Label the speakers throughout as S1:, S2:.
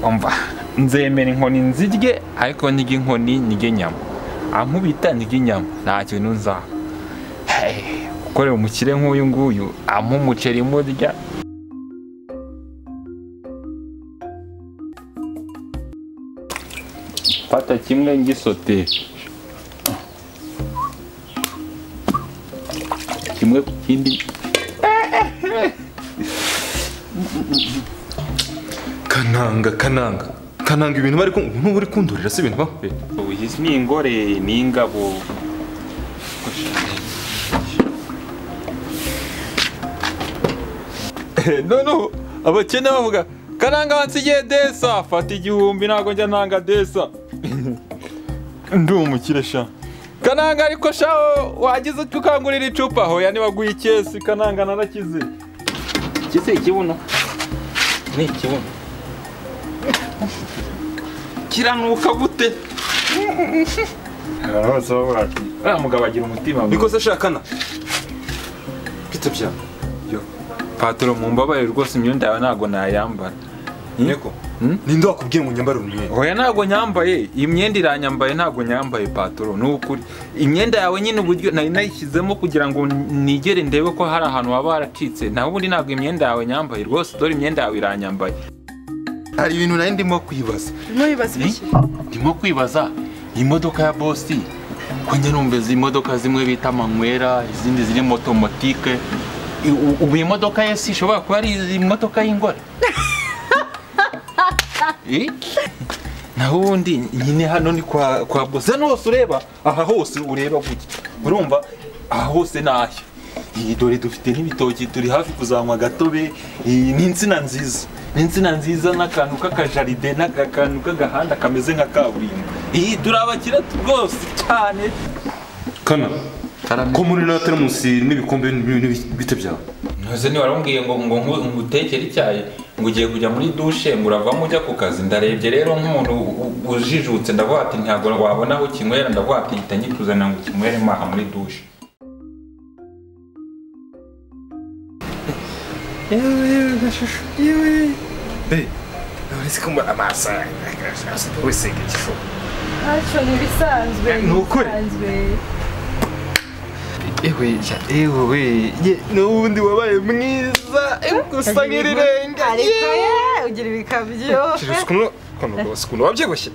S1: Umva nzemera inkoni nzirye ariko nige inkoni nige nyama. Ankubita nige inyama nta kintu nzaba. Gukorera umukire nk'uyu nguyu ampa umuceri murya. Fata kimwe ngisote. Kimwe ku kindi.
S2: Kananga kananga kananga ibintu bari kumva uri kundurira si ibintu bahuye.
S1: Ubu ni ingore ni ingabo. No no abakene bavuga kananga wansigiye desa fata 1000 ntago njya ntanga desa. Ndi umukire sha. Kananga ariko sha wagize tukangurira icupa hoya nibaguye ikesi kananga narakize. Kise ikibuno. Ni ikibuno. Kiranuka gute? Uriya mugabo agira umutima.
S2: Niko se shakana. Bite bya.
S1: Yo. Patro mumbabaye rwose imyenda yawe ntago nayambara.
S2: Niko. Ninde wakubwiye ngo nyambare umwenda?
S1: Oya ntago nyambaye, imyenda iranyambaye ntago nyambaye patro, nukuri. Imyenda yawe nyine uburyo nari nayishyizemo kugira ngo nigere ndebe ko hari ahantu waba waracitse. Naho ubundi ntago imyenda yawe nyambaye rwose, dore imyenda yawe iranyambaye. Hari ibintu nari ndimo kwibaza.
S3: Ntubibaza ibiki?
S1: Ndimo kwibaza imodoka ya boss ko njye numva imodoka zimwe bita manywera, izindi ziri automatique. Ubu imodoka ye si ishobora kuba ari imodoka y'ingore. Naho ubundi nyine hano ni kwa boss. Hano hose ureba, aha hose ureba gutya. Urumva aha hose nahe. Iyi dore dufite n'ibitoki turi hafi kuzanywa gatobe, ni insina nziza. Ni insina nziza n'akantu k'akajaride n'akantu k'agahanda kameze nka kaburimbo. Iyi turabakira rwose cyane.
S2: Kana ko muri na thermos n'ibikombe bite byawe?
S1: Ntuze ni warambwiye ngo ngutekere icyayi ngo ugiye kujya muri douche ngo uravamo ujya ku kazi. Ndarebye rero nk'umuntu ujijutse ndavuga ati ntabwo wabona aho kinywera, ndavuga ati hita nyikuzanira ngo kinywere maha muri douche.
S2: Yewe gashushu yewe. Be uretse ko mbona amaso wese igisho.
S3: Ntacyo ni bisanzwe.
S2: Ni ukuri. Ewe ewe n'ubundi wabaye mwiza gusa nk'irirenga
S3: ariko ye ugira ibikabyo.
S2: Ukuntu wabyibushye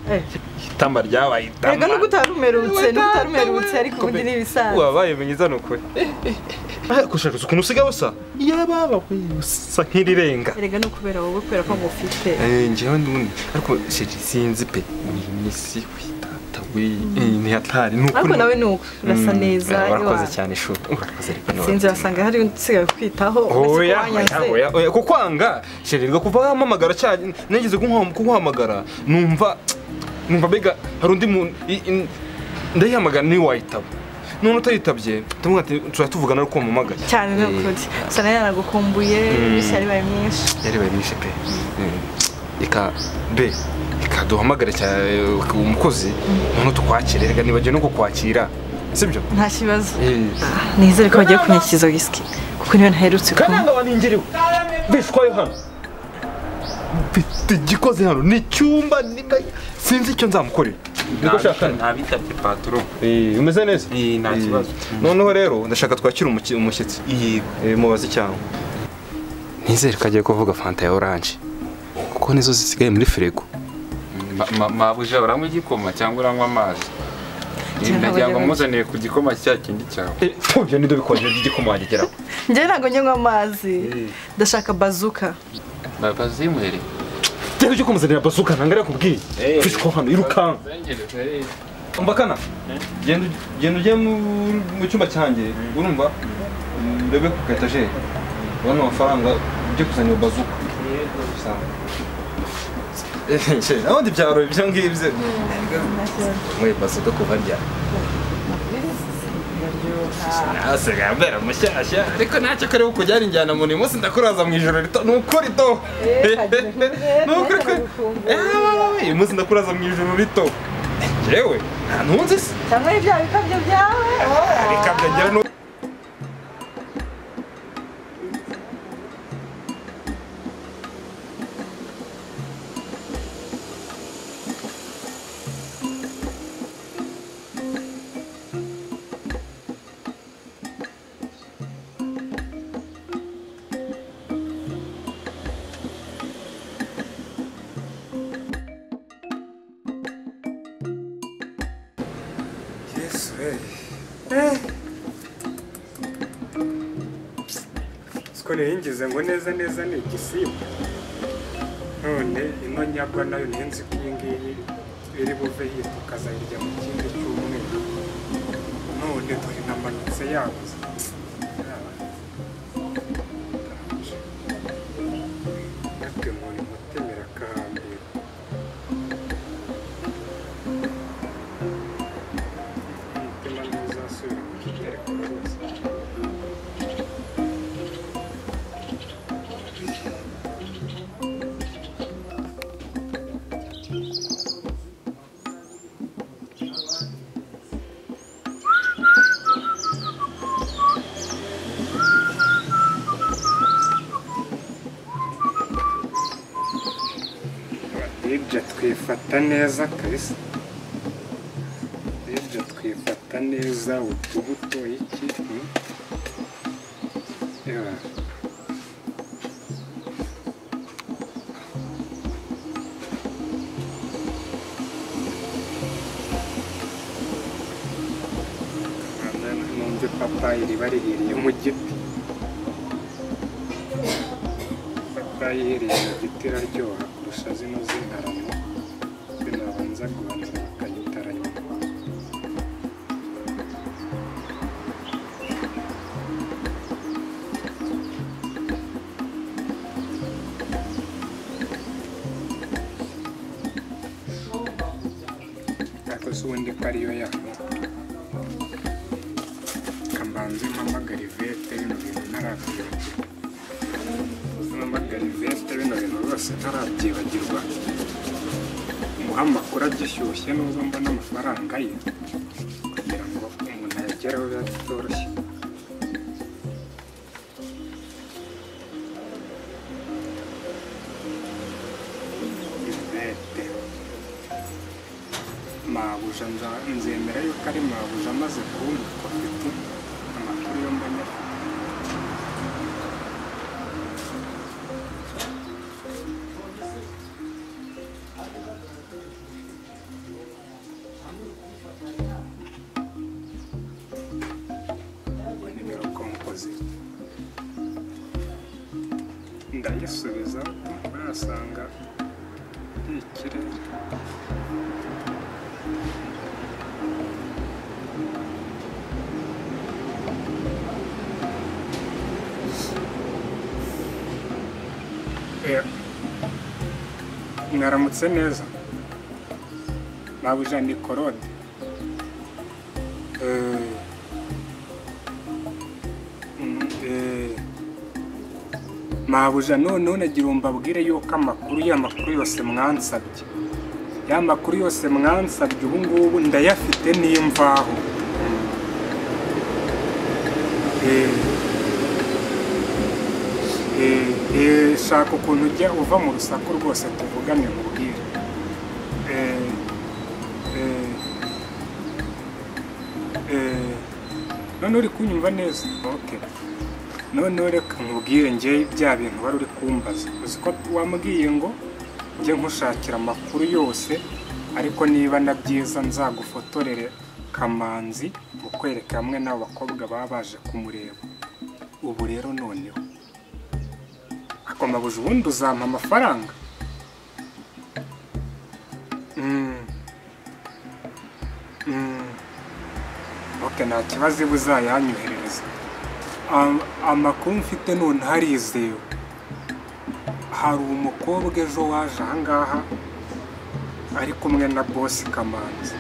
S2: itamba ryabaye itamba.
S3: Erega nubwo utarumerutse ariko ubundi ni ibisanzwe.
S2: Wabaye mwiza ni ukuri. Ariko ukuntu usigaye usa yababa usa nk'irirenga.
S3: Erega ni ukubera wowe kubera ko ngufite.
S2: Njyewe n'ubundi ariko sinzi pe ni si ni hatari nuko
S3: ariko nawe nuko urasa neza.
S2: Urakoze cyane shu urakoze rero.
S3: Sinzi wasanga hari usigaye kwitaho.
S2: Oya oya kukwanga sherirwa kuva wampamagara cyane nigeze kuguhamagara numva mbega hari undi muntu ndayihamagara ni wayitaba none utayitabye tumwe ati turatuvugana ariko wampamagaye
S3: cyane nukuri sana yaragukumbuye bisi yari baye myinshi
S2: yari baye myinshi pe. Eka be duhamagare cyane umukozi none tukwakire rega nibagiye no kukwakira sibyo
S3: nta kibazo. Nizere ko bagiye kunyakiza whisky kuko niyo ntaherutse
S2: ko kananga waningiriwe bishwayo hano mfite igikoze hano ni cyumba sinzi icyo nzamukorera. Niko shaka
S1: ntabitabye patro.
S2: Umeze neza
S1: nta kibazo.
S2: Noneho rero ndashaka twakira umushyitsi mubaze cyangwa nizere ko agiye kuvuga fanta ya orange kuko nizo zisigaye muri frigo.
S1: Mabuja uranywa igikoma cyangwa uranywa amazi? Ndagira ngo muzaniye ku gikoma cya kindi cyawe.
S2: Ibyo ni bikoje igikoma wagegeraho.
S3: Njye ntabwo nywa amazi. Ndashaka bazuka.
S1: Bazinywere.
S2: Cyangwa ujye kumuzanira bazuka nanga yakubwiye. Fishko hano irukanka. Umva kana. Genda ujye mu cyumba cyanjye urumva urebe ku etajeri. Ubona amafaranga ujye kuzanira bazuka. Naho ndibyaro ibyo ngibyo. Mwe bazuka kuva rya. Asigaye mbera mushyashya ariko ntacyo kare kujyana injyana mu munsi ndakuraza mu ijoro rito nukuri to. Nukuri ko. Uyu munsi ndakuraza mu ijoro rito. Jewe nta ntunzi se.
S3: Cyangwa ibya bikabyo byawe.
S2: Bikabyo ngira no.
S4: Siko niyingize ngo neza neza ni igisimba. None ino nyagwa nayo ntinzi ko iyi ngiyi iri buve yitwa ukazayirya mu kindi cyumweru. None dore namanutse yabuze. Natemura umutemera akahambira. Umutima ntuzasubira mu gitereko rwose. Ibyo twifata neza kabisa, ibyo twifata neza utubuto iki. Numva ipapayi riba rihiriye mu giti, ipapayi ihiriye mu giti iraryoha kurusha zino z'intarano, binabanza kubanza bakayitara nyuma. Ariko se ubundi ko ariyo yano, kambanze mpamagara Ivete bino bintu ntarabyibagirwa, mpamagara Ivete bino bintu rwose ntarabyibagirwa, muha amakuru agishyushye nubwo mbona amafaranga ye, kugira ngo umuntu ayagereho biba bitoroshye. Ivete mabuja, nzemera yuko ari mabuja amaze kubona ko afite amakuru yo mbona. Nimero kompoze ndayisubiza barasanga ari ikirere. Mwaramutse neza, mabuja ni Korode. Mabuja noneho nagira ngo mbabwire yuko amakuru y'amakuru yose mwansabye, ya makuru yose mwansabye ubu ngubu ndayafite n'imvaho. Shaka ukuntu ujya uva mu rusaku rwose tuvugane nkubwire. None uri kunyumva neza? Okay. None reka nkubwire njye bya bintu wari uri kumbaza. Uzi ko wambwiye ngo njye nkushakira amakuru yose, ariko niba na byiza nzagufotorere Kamanzi mukwereka hamwe n'abo bakobwa baba baje kumureba. Ubu rero noneho mabuja ubundi uzampa amafaranga. Okay, nta kibazo iba uzayanyoherereza. Amakuru mfite none harizewe, hari umukobwa ejo waje ahangaha ari kumwe na bosi Kamanzi,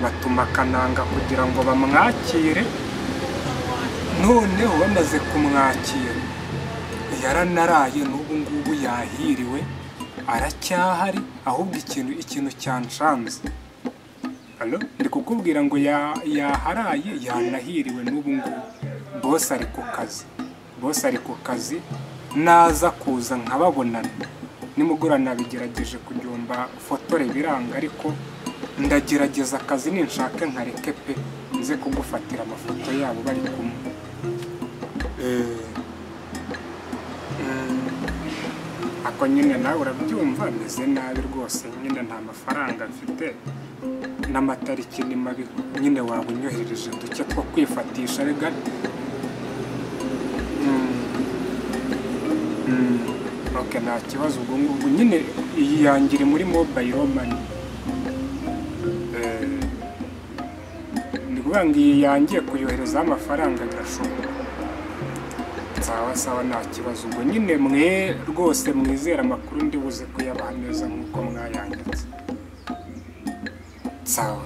S4: batuma Kananga kugira ngo bamwakire. Noneho bamaze kumwakira yaranaraye, n'ubu ngubu yahiriwe aracyahari. Ahubwo ikintu cyanshanze, allo, ndi kukubwira ngo yaharaye yanahiriwe n'ubu ngubu. Boss ari ku kazi, boss ari ku kazi, naza kuza nkababonana nimugoroba. Nabigerageje kubyumva fotore biranga, ariko ndagerageza akazi ninshake nkareke pe, nze kugufatira amafoto yabo bari kumwe. Ako nyine nawe urabyumva meze nabi rwose, nyine nta mafaranga mfite, N'amatariki ni mabi nyine waba unyoherereje duke two kwifatisha rega. Okay, nta kibazo ubwo ngubwo nyine iyi yanjye iri muri mobile money. Ni ukuvuga ngo iyi yanjye kuyoherezaho amafaranga birashoboka. Sawa sawa nta kibazo ubwo nyine mwe rwose mwizera amakuru ndi buze kuyabaha neza nk'uko mwayanditse. Sawa.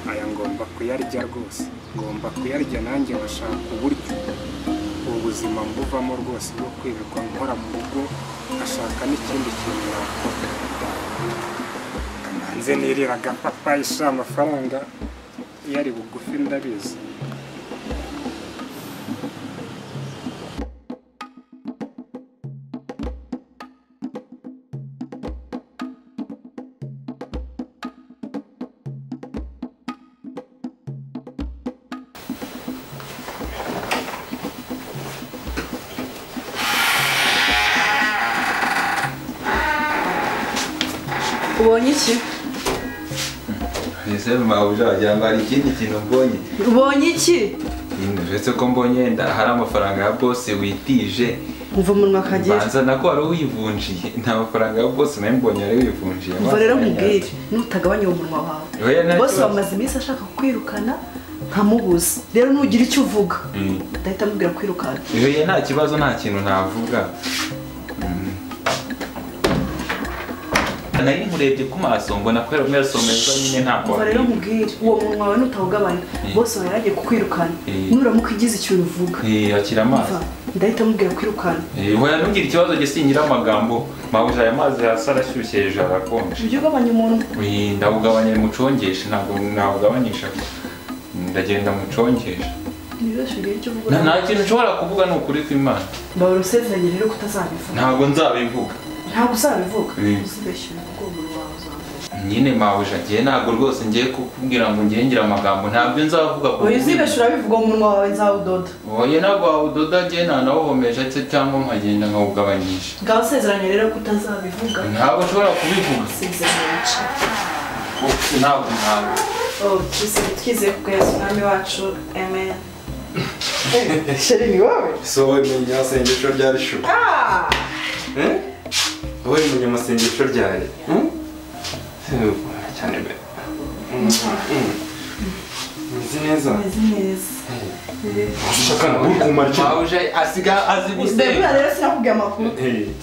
S4: Aya ngomba kuyarya rwose, ngomba kuyarya nanjye ngashaka uburyo ubuzima mbuvamo rwose bwo kwirirwa nkora mu rugo ngashaka n'ikindi kintu nakora. Nze nirira agapapayi sha amafaranga iyo ari bugufi ndabizi.
S3: Ubonye iki?
S1: Ese mabuja wagira ngo hari ikindi kintu mbonye.
S3: Ubonye iki?
S1: Uretse ko mbonye hari amafaranga ya boss witije.
S3: Umva umunwa kagira.
S1: Banza nako wari wivunjiye. Nta mafaranga ya boss nayo mbonye wari wivunjiye.
S3: Umva rero nkubwire, nutagabanya uwo munwa wawe. Boss wamaze iminsi ashaka kukwirukana nkamubuza. Rero nugira icyo uvuga, ndahita mubwira kwirukana.
S1: Oya nta kibazo, nta kintu navuga. Nari nkurebye ku maso mbona ko yari meza nyine ntabwo.
S3: Umva rero nkubwire, uwo munwa wawe nutawugabanya, boss wawe yaragiye kukwirukana. Nuramuka ugize ikintu uvuga,
S1: akira amazi.
S3: Ndahita mubwira kwirukana.
S1: Oya ntugire ikibazo gisinyira amagambo. Mabuja aya mazi hasi arashyushye hejuru arakonje.
S3: Ujye ugabanya umunwa.
S1: Ndawugabanya mucongeshe, ntabwo nawugabanyisha. Ndagenda mucongeshe. Nta kintu nshobora kuvuga ni ukuri kw'Imana.
S3: Mbahora usezeranye rero kutazabivuga.
S1: Ntabwo nzabivuga.
S3: Ntabwo uzabivuga. Uzibeshyura ubwo umunwa wawe uzavuga.
S1: Nyine mabuja ngiye ntabwo rwose ngiye kukubwira ngo ngiye ngira amagambo ntabyo nzavuga.
S3: Oya uzibeshyura bivuga umunwa wawe nzawudoda.
S1: Oya ntabwo wawudoda ngiye ntanawuhomeje cyangwa nkagenda nkawugabanyisha.
S3: Ngaho usezeranye rero kutazabivuga.
S1: Ntabwo ushobora kubivuga.
S3: Usezeranye wicara.
S1: Ntabwo ntabwo.
S3: Oh, twizeye kubwa Yesu Mwami wacu. Amen. Chérie ni wowe?
S2: So wowe menya amasengesho ryari shu? Wowe menya amasengesho ryari? Cyane be. Meze neza.
S3: Meze neza.
S2: Shakana uri kumara iki?
S1: Mabuja asiga azi gusenga.
S3: Rero sinakubwiye amakuru.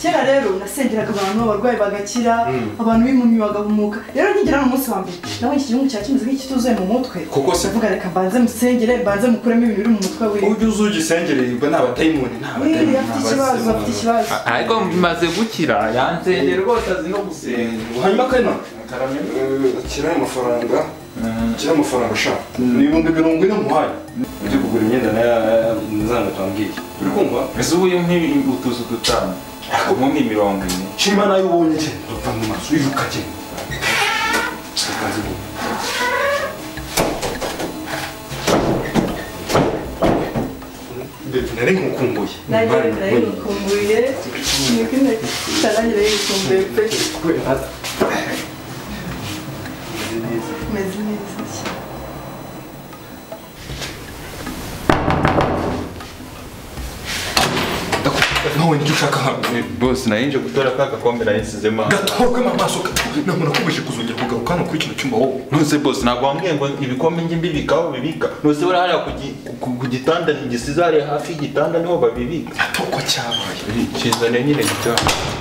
S3: Kera rero nasengeraga abantu abarwayi bagakira, abantu b'impumyi bagahumuka. Rero nkigera no munsi wa mbere, nabonye iki gihugu cya kimeze nk'ikituzuye mu mutwe.
S2: Kuko se
S3: ndavuga reka mbanze musengere, mbanze mukuremo ibintu biri mu mutwe wiwe.
S2: Ujye uzugisengere ubwo nta batayimoni, nta batayimoni.
S3: Afite ikibazo, afite ikibazo.
S1: Ariko bimaze gukira, yansengera rwose azi no gusenga.
S2: Hanyuma kano kira amafaranga. Kira amafaranga sha. Ni 40,000 muhaye. Ujye kugura imyenda na nzana twambwiye. Uri kumva?
S1: Ese ubu nk'ibi utuzu dutanu. Mu 40.
S2: Shima nayo ubonye je. Uva mu maso iruka je. Kazi go. Bebe nari nkukumbuye.
S3: Nari nkukumbuye. Nari nkukumbuye pe. Meze neza.
S2: Nawe nicyo ushaka hano.
S1: Boss nayinje gutora ka gakombe nayisizemo.
S2: Gatorwe amaso ntabwo nakubuje kuzongera kugaruka hano kuri kino cyumba wowe.
S1: Nose boss ntabwo wambwiye ngo ibikombe njye mbibikaho bibika. Nose bari hariya ku gitanda gisize hariya hafi y'igitanda niho babibika.
S2: Atoko cyabaye.
S1: Kizane nyine gitaha.